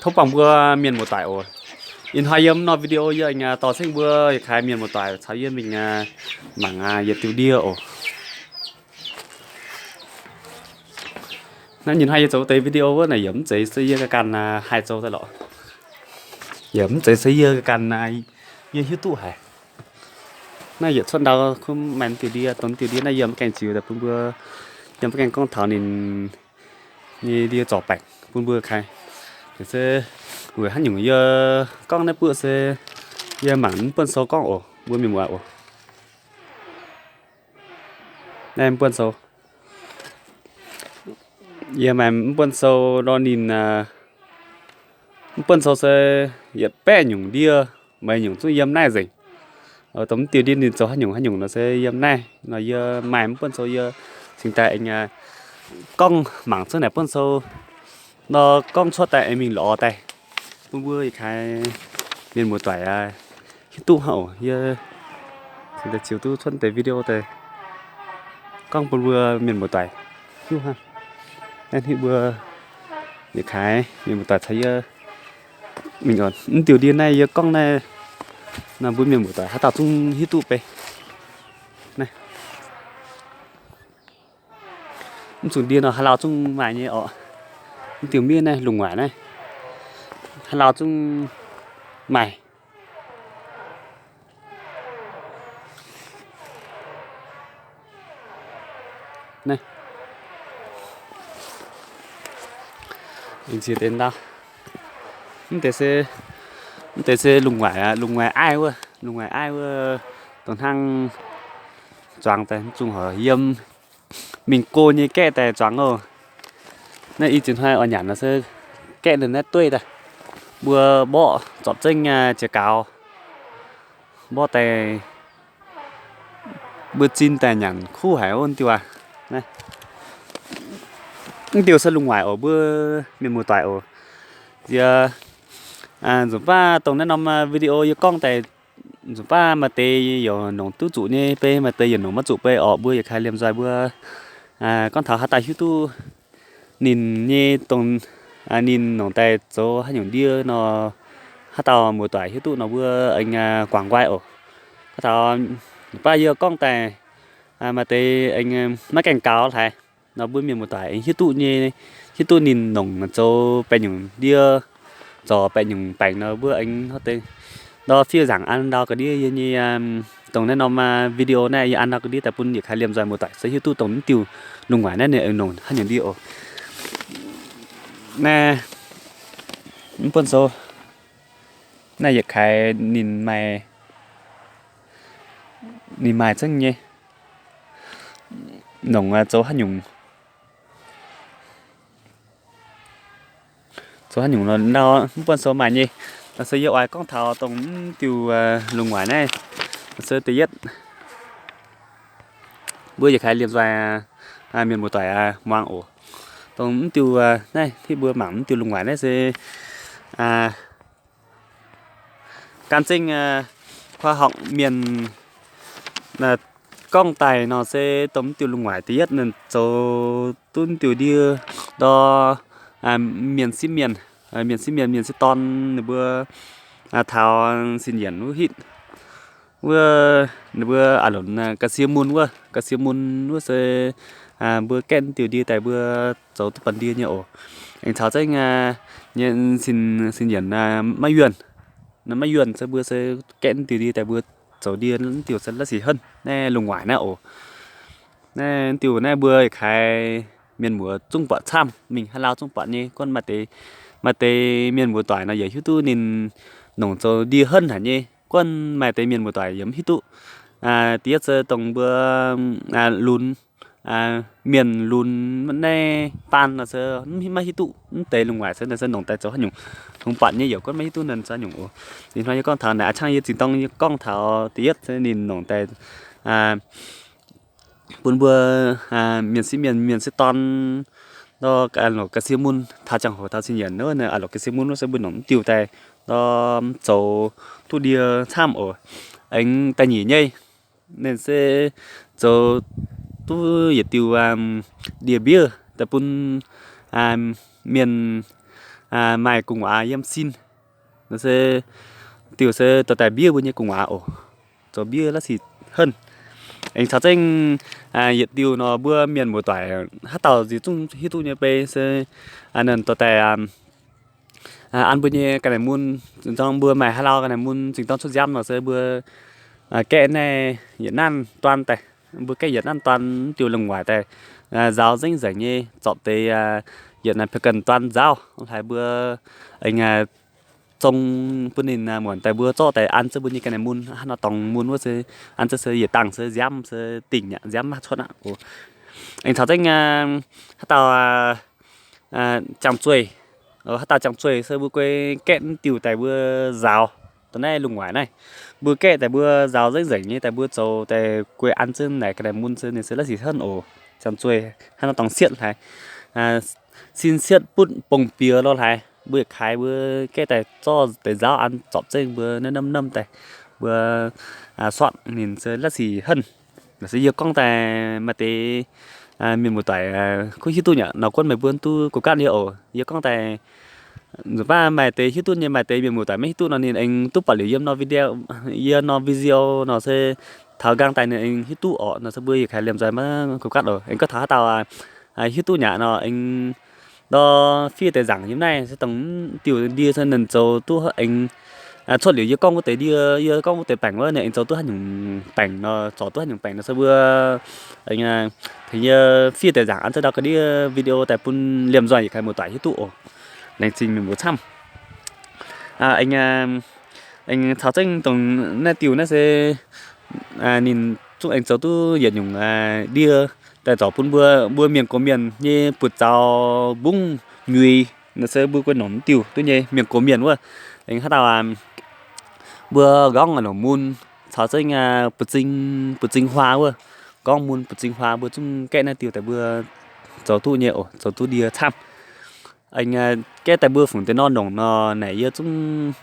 Tov bangc mbuo mienh muoz-doic oc. Ih hnoi yiem norm video yie aengx dorh ceng mbuo yietc kaaix mienh muoz-doic caux yie mingh mangc yietc diuh ndie oc. Naaiv nyei hnoi yie zoux deix video wuov naaic yaac mv zeiz se yie ganh haih zoux daaih lorqc. Yaac mv zeiz se yie ganh yie hiuv duqv haic. Naaiv yietc cuotv ndau kuv maaih diuh ndie, dongh diuh ndie naaiv yie mv gaengh ziux daaih bun mbuo, yie mv gaengh gorngv taux ninh nyei ndie zorc baengc bun mbuo kaaix. Se weic haaix nyungc yie gorngv naaiv buoqv se yie mangc mv buonv sou gorngv oc, mbuo mienh muoz oc. Naaiv mv buonv sou. Yie maaih mv buonv sou nor ninh, mv buonv sou se yietc baeqv nyungc ndie, meih nyungc zungv yiem naaiv nzengc. Dongh mv diuh ndie ninh zoux haaix nyungc haaix nyungc nor se yiem naaiv nor yie maaih mv buonv sou yie cingx daaih aengx gorngv mangc cuotv naaic buonv sou nor gorngv cuotv daaih aengx mingh lorz daaih bun mbuo yietc kaaix mienh muoz-doic hiuv duqv hnangv oc. Yie cingx daaih ziux duqv cuotv deix video daaih gorngv bun mbuo mienh muoz-doic hiuv hnangv. Naaiv hitv mbuo yietc kaaix mienh muoz-doic caux yie mingh oc. Mv diuh ndie naaiv yie gorngv naaiv nor mbuo mienh muoz-doic haaix dauh zungv hiuv duqv bei. Naaiv mv zuqc ndie nor haaix lauh zungv maaih nyei oc. Mv diuh miev naaiv lungh waaic naaiv haaix lauh zungv maaih. Naaiv, mv deix se, mv deix se lungh waaic aqv, lungh waaic aiv wuov, lungh waaic aiv wuov, dongh hnangv zuangx daaih zungh horc yiem mingh go nyei gaeqv daaih zuangx oc. Naaiv i ziex hnoi oix nyanc nor se gaeqv ninh naaiv dueiv daaih, mbuo mborqv zorpc zengv jiex gaux, mborqv daaih mbuo zinh daaih nyanc kuv haic wuov diuh aqv. Mv diuh se lungh waaic oc, mbuo mienh muoz-doic oc. Yie nzunc baav dongh naaiv norm video yie gorngv daaih nzunc baav maaih deix yaac nongc duqv zuqc nyei bei, maaih deix yaac nongc maiv zuqc bei orqc. Mbuo yietc kaaix liemh nzoih mbuo gorngv taux haaix dauh hiuv duqv ninh nyei dongh ninh nongc daaih zoux haaix nyungc ndie nor, haaix dauh muoz-doic hiuv duqv nor mbuo aengx guangc nqoi oc. Gorngv taux baav yie gorngv daaih maaih deix aengx maiv gaengh gaux hlaaix nor mbuo mienh muoz-doic aengx hiuv duqv nyei, hiuv duqv ninh nongc zoux baeqc nyungc ndie, zorc baeqc nyungc baengc nor mbuo aengx ndau fiev nzaangc an ndau ga'ndiev yie nyei dongh naaiv norm video naaiv yie an ndau ga'ndiev daaih bun yietc kaaix liemh nzoih muoz-doic se hiuv duqv dongh mv diuh lungh waaic naaiv ninh nongc haaix nyungc ndie oc. Naaiv mv buonv sou naaiv yietc kaaix ninh maaih, ninh maaih zengv nyei nongc zoux haaix nyungc, zoux haaix nyungc nor ndau mv buonv sou maaih nyei. Nor se yie oix gorngv taux dongh mv diuh lungh waaic naaiv, nor se da'yietv mbuo yietc kaaix liemh nzoih mienh muoz-doic muangx oc. Dongh mv diuh naaiv hitv mbuo mangc mv diuh lungh waaic naaiv se gan zengv khoa horngc mienh gorngv daaih nor se dongh mv diuh lungh waaic da'yietv ninh zoux duqv mv diuh ndie ndor mienh sieqv mienh, mienh sieqv mienh, mienh sieqv dorn ninh mbuo taux sin yienc wuov hitv wuov, ninh mbuo a'lonc ga'sie mun wuov, ga'sie mun wuov se mbuo gaeqv mv diuh ndie daaih mbuo zoux duqv banh ndie nyei oc. Aengx caux zengv nyei sin, sin yienc maiv yuonh, maiv yuonh se mbuo se gaeqv mv diuh ndie daaih mbuo zoux ndie mv diuh se la'sic henv naaiv lungh waaic naaiv oc. Naaiv mv diuh naaiv mbuo yietc kaaix mienh muoz zungv buatc camv mingh, haaix lauh zungv buatc nyei. Guonv maaih deix, maaih deix mienh muoz-doic nor yaac hiuv duqv ninh nongc zoux ndie henv haic nyei. Guonv maaih deix mienh muoz-doic yaac mv hiuv duqv. Da'yietv se dongh mbuo lunx, mienh lunx naaiv baan nor se maiv hiuv duqv mv deix lungh waaic se nor se nongc daaih zoux haaix nyungc, longx buatc nyei yaac guonv maiv hiuv duqv nor zoux haaix nyungc oc. Ih hnoi yie gorngv taux naaic a'ciangv yie zinh dorng yie gorngv taux da'yietv se ninh nongc daaih bun mbuo mienh sieqv mienh, mienh sieqv dorn, ndor a'lonc ga'sie mun taux ziangh hoc taux sin yienc wuov, a'lonc ga'sie mun wuov se mbuo nongc mv diuh daaih ndor zoux duqv ndie camv oc. Aengx da'nyeic nyei, ninh se zoux duqv yietc diuh ndie-mbiev daaih bun mienh maaih gu'nguaaz yiem sin. Nor se diuh se dorh daaih mbiev mbuo nyei gu'nguaaz oc. Zoux mbiev la'sic henv. Aengx caux zengv yietc diuh nor mbuo mienh muoz-doic haaix dauh nziex zungv hiuv duqv nyei bei se ninh dorh daaih an mbuo nyei ga'naaiv mun, zinh dorng mbuo maaih haaix lauh ga'naaiv mun zinh dorng cuotv nziaamv nor se mbuo gaeqv naaiv yietc nanv duan daaih. Mbuo gaeqv yietc nanv duan diuh lungh waaic daaih, nzaaux nzengc nzengc nyei, zorpc deix yietc naaiv piex ganh duan nzaaux haaix mbuo aengx zong bun ninh muonc daaih mbuo zorqv daaih an zengv mbuo nyei ga'naaiv mun, hnangv nor dorngx mun wuov se an zengv se yietc dangh se nziaamv se dingh aqv, nziaamv maiv cuotv aqv. Aengx caux zengv haaix dauh jangx zueih, haaix dauh jangx zueih se mbuo guei gaeqv naaiv diuh daaih mbuo nzaaux dongh naaiv lungh waaic naaiv. Mbuo gaeqv daaih mbuo nzaaux nzengc nzengc nyei daaih mbuo zoux daaih guei an zengv naaic ga'naaiv mun se ninh se la'sic henv oc. Jangx zueih hnangv nor dorngx sietv haic, sin sietv butv bong biex lo haic, mbuo yietc kaaix mbuo gaeqv daaih zorqv deix nzaaux an zorpc zengv mbuo naaiv norm norm daaih mbuo suatv ninh se la'sic henv. La'sic yie gorngv daaih maaih deix mienh muoz-doic kuv hiuv duqv nyei nor, guonv meih mbuo duqv guh gaatv yie oc. Yie gorngv daaih nzunc baav maaih deix hiuv duqv nyei, maaih deix mienh muoz-doic maiv hiuv duqv nor ninh aengx duqv buatc liuz yiem nor video, yie nor video nor se taux nqaang daaih ninh aengx hiuv duqv orqc. Nor se mbuo yietc kaaix liemh nzoih maiv guh gaatv oc. Aengx gorngv taux haaix dauh hiuv duqv nyei nor aengx ndor fiev deix nzaangc yiem naaiv se dongh diuh ndie se ninh zoux duqv aengx cuotv liuz yie gorngv wuov deix ndie, yie gorngv wuov deix baengc wuov ninh aengx zoux duqv haaix nyungc baengc nor, zorc duqv haaix nyungc baengc nor se mbuo aengx tengx yie fiev deix nzaangc an zengv ndau ga'ndiev video daaih bun liemh nzoih yietc kaaix muoz-doic hiuv duqv oc. Laengz zingh mienh muoz camv. Aengx caux zengv dongh naaiv diuh naaiv se ninh zungv aengx zoux duqv yietc nyungc ndie daaih zorc bun mbuo, mbuo mienh gox mienh nyei buoz-zaux mbungv nyuix nor se mbuo guei nongc diuh duqv nyei mienh gox mienh wuov. Aengx haaix dauh mbuo nqorngv longc mun caux zengv buoz-zing, buoz-zing huaa wuov, nqorngv mun buoz-zing huaa mbuo zungv gaeqv naaiv diuh daaih mbuo zoux duqv nyei oc, zoux duqv ndie camv. Aengx gaeqv daaih mbuo fungc deix nor nongc nor naaic yie zungv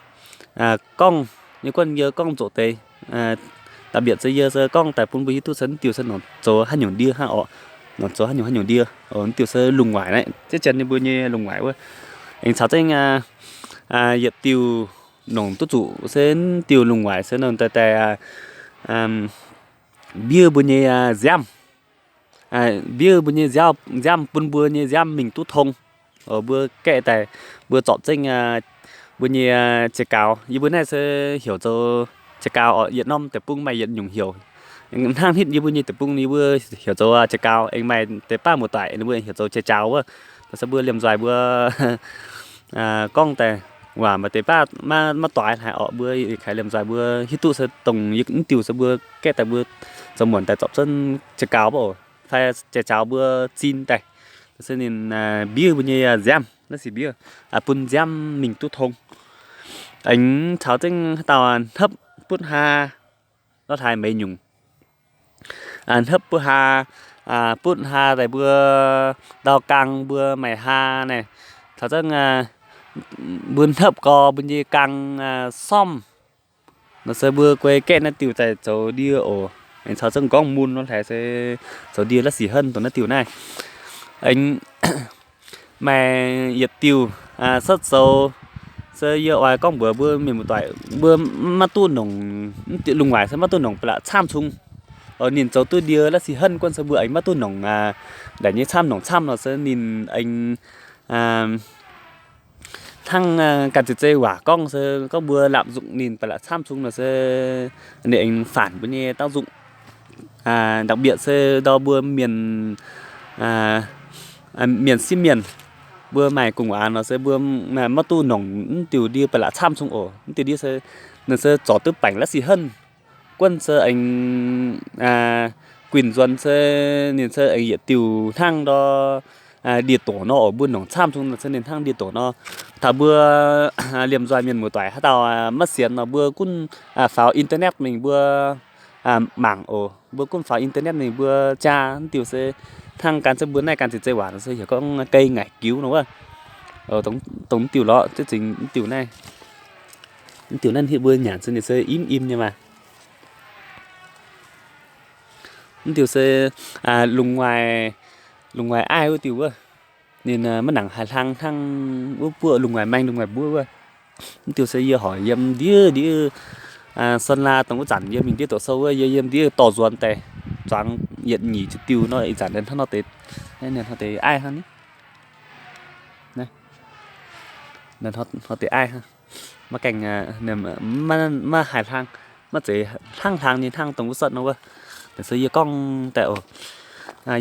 gorngv nyei, guonv yie gorngv zoqc deix. Da'bietc se yie se gorngv daaih bun mbuo hiuv duqv se naaiv diuh se nongc zoux haaix nyungc ndie hnangv orqc, nongc zoux haaix nyungc haaix nyungc ndie. Naaiv diuh se lungh waaic naaiv, ziex janx ninh mbuo nyei lungh waaic wuov. Aengx caux zengv yietc diuh nongc duqv zuqc se naaiv diuh lungh waaic se nongc daaih daaih mbiev mbuo nyei nziaamv, mbiev mbuo nyei nziaamv, nziaamv bun mbuo nyei nziaamv mingh duqv tong. Mbuo gaeqv daaih mbuo zorpc zengv mbuo nyei jiex gaux, yie mbuo naaiv se heuc zoux jiex gaux orqc. Yietc norm deic-bung maaih yietc nyungc heuc. Hnangv hitv yie mbuo nyei deic-bung yie mbuo heuc zoux jiex gaux, aengx maaih deix baav muoz-doic ninh mbuo heuc zoux jiex jaux wuov. Se mbuo liemh nzoih mbuo gorngv daaih waac maaih deix baav maiv doix haic orqc, mbuo yietc kaaix liemh nzoih mbuo hiuv duqv se dongh naaiv diuh se mbuo gaeqv daaih mbuo zoux muonc daaih zorpc zengv jiex gaux mbuo oc, fai jiex jaux mbuo zin daaih. Se ninh mbiev mbuo nyei nziaamv, naaiv se mbiev bun nziaamv mingh duqv tong. Aengx caux zengv haaix dauh hnopv butv haa lorz haaix meix nyungc, hnopv butv haa, butv haa daaih mbuo ndau gang mbuo maaih haa naaic, caux zengv mbuo hnopv gau mbuo nyei gang sormv. Nor se mbuo guei gaeqv naaiv diuh daaih zoux ndie oc. Aengx caux zengv nqorngv mun lorz haaix se zoux ndie la'sic henv dongh naaiv diuh naaiv. Aengx maaih yietc diuh sotv zoux se yie oix gorngv mbuox mbuo mienh muoz-doic mbuo maiv duqv nongc, lungh waaic se maiv duqv nongc ba'laqc camv cung. Ninh zoux duqv ndie la'sic henv guonv se mbuo aengx maiv duqv nongc, ndaic nyei camv nongc camv nor se ninh aengx hnangv ganh zeiz zeiz waac gorngv se gorngv mbuo lamh nzunc ninh ba'laqc camv cung nor se ninh aengx faanc mbuo nyei dangv nzunc. Đặc biệt se ndau mbuo mienh, mienh sieqv mienh, mbuo maaih gu'nguaaz nor se mbuo maiv duqv nongc mv diuh ndie ba'laqc camv cung oc. Mv diuh ndie se, ninh se zorc duqv baengc la'sic henv. Guonv se aengx guinh nzuonx se ninh se aengx yietc diuh hnangv ndor ndie-doqc nor oc. Mbuo nongc camv cung nor se ninh hnangv ndie-doqc nor. Taux mbuo liemh nzoih mienh muoz-doic haaix dauh maiv sienx nor mbuo gunv faaux internet mingh mbuo mangc oc. Mbuo gunv faaux internet mingh mbuo jaa mv diuh se hnangv gan se mbuo naaiv gan zeiz zeiz waac nor se heuc gorngv gei ngaaic giux nor wuov. Dongh mv diuh lorqc, ziex zingx mv diuh naaiv, mv diuh naaiv hitv mbuo nyanc se ninh se im im nyei maah. Mv diuh se lungh waaic, lungh waaic aiv wuov diuh wuov. ninh maiv nangc haaix hlang hnangv wuov buoqv lungh waaic maeng lungh waaic mbuov wuov. Mv diuh se yie hoic yiem ndiev ndiev Sơn La dongh wuov zanc yie mingh ndiev doqc sou wuov, yie yiem ndiev dorh nzuonx daaih zuangx yietc nyeic ziepc diuh nor, ih zanc hnangv nor deix, hnangv deix aiv hnangv ni, hnangv deix aiv hnangv. Maiv gaengh, maiv haaix hlang, maiv zeiz hnangv hlang nyei hnangv dongh wuov sotv nor wuov. Naaiv se yie gorngv daaih oc.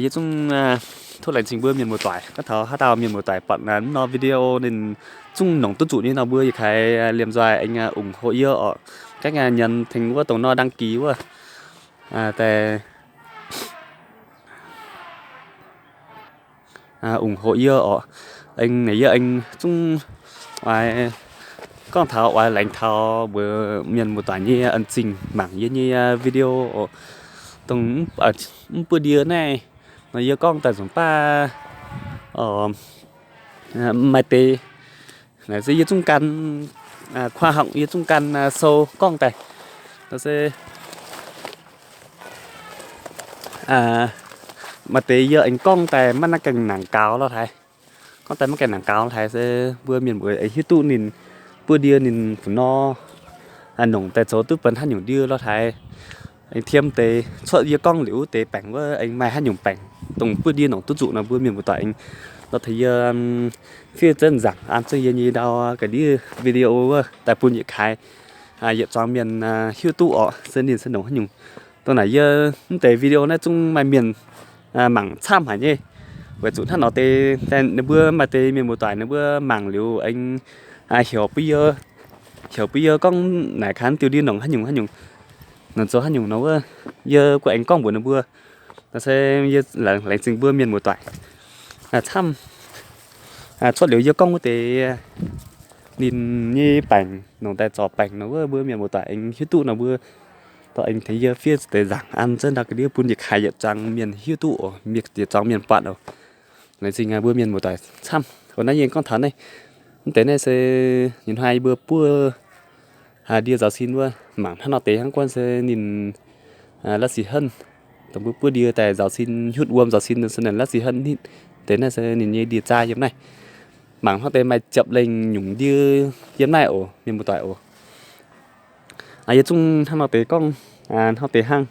Yie zungv tov laengz zingh mbuo mienh muoz-doic. Gorngv taux haaix dauh mienh muoz-doic buatc mv nor video ninh zungv nongc duqv zuqc nyei nor, mbuo yietc kaaix liemh nzoih aengx ủng hộ yie oc. Gaengh nyanc tengx wuov dongh nor đăng ký wuov, daaih ủng hộ yie oc. Aengx naaic yie aengx zungv oix gorngv taux oix laengz taux mbuo mienh muoz-doic nyei an zingh mangc yie nyei video oc. Dongh mv buov ndie naaiv nor yie gorngv daaih nzunc baav maaih deix naaic se yie zungv gan khoa học, yie zungv gan sou gorngv daaih. Naaiv se maaih deix yie aengx gorngv daaih maiv gaengh nangc gaux lorh haaix. Gorngv daaih maiv gaengh nangc gaux lorh haaix se mbuo mienh muoz aengx hiuv duqv ninh buov ndie ninh fungc nor nongc daaih zoux duqv benx haaix nyungc ndie lorh haaix. Aengx tiem deix cuotv yie gorngv liuz wuov deix baengc wuov aengx maaih haaix nyungc baengc dongh buov ndie nongc duqv zuqc nor, mbuo mienh muoz-doic aengx lorh taux yie fiev zengv nzaangc an zengv yie nyei ndau ga'ndiev video wuov daaih bun yietc kaaix yietc zuangx mienh hiuv duqv orqc, se ninh se nongc haaix nyungc. Dongh naaic yie mv deix video naaiv zungv maaih mienh mangc camv haic nyei. Weic zuqc hnangv nor deix, ninh mbuo maaih deix mienh muoz-doic ninh mbuo mangc liuz aengx heuc bun yie, heuc bun yie gorngv naaic kaaix diuh ndie nongc haaix nyungc haaix nyungc, nongc zoux haaix nyungc nor wuov, yie guh aengx gorngv mbuox ninh mbuo. Naaiv se yie laengz zingh mbuo mienh muoz-doic camv. Cuotv liuz yie gorngv wuov deix ninh nyei baengc nongc daaih zorc baengc nor wuov, mbuo mienh muoz-doic aengx hiuv duqv nor mbuo dorh aengx tengx yie fiev deix nzaangc an zengv ndau ga'ndiev bun yietc kaaix yietc zuangx mienh hiuv duqv oc, yietc zuangx mienh buatc oc. Laengz zingh mbuo mienh muoz-doic camv. Naaiv yie gorngv taux naaiv, mv deix naaiv se ninh hnoi mbuo buov ndie nzaaux sin wuov, mangc hnangv nor deix hnangv guonv se ninh la'sic henv, dongh mbuo buov ndie daaih nzaaux sin, hiutv wuom nzaaux sin se ninh la'sic henv nitv. Deix naaiv se ninh nyei ndie-zaa yiem naaiv. Mangc hnangv deix maaih ziepc lengh nyungc ndie yiem naaiv oc, mienh muoz-doic oc. Yie zungv hnangv nor deix gorngv, hnangv deix hnangv.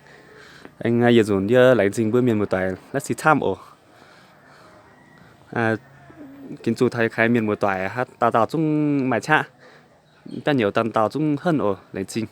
Aengx yietc nzunc yie laengz zingh mbuo mienh muoz-doic la'sic camv oc. Ginv zuqc taux yie kaaix mienh muoz-doic haaix dauh dauh zungv maaih qaqv, biaav nyouc dauh dauh zungv henv oc. Laengz zingh.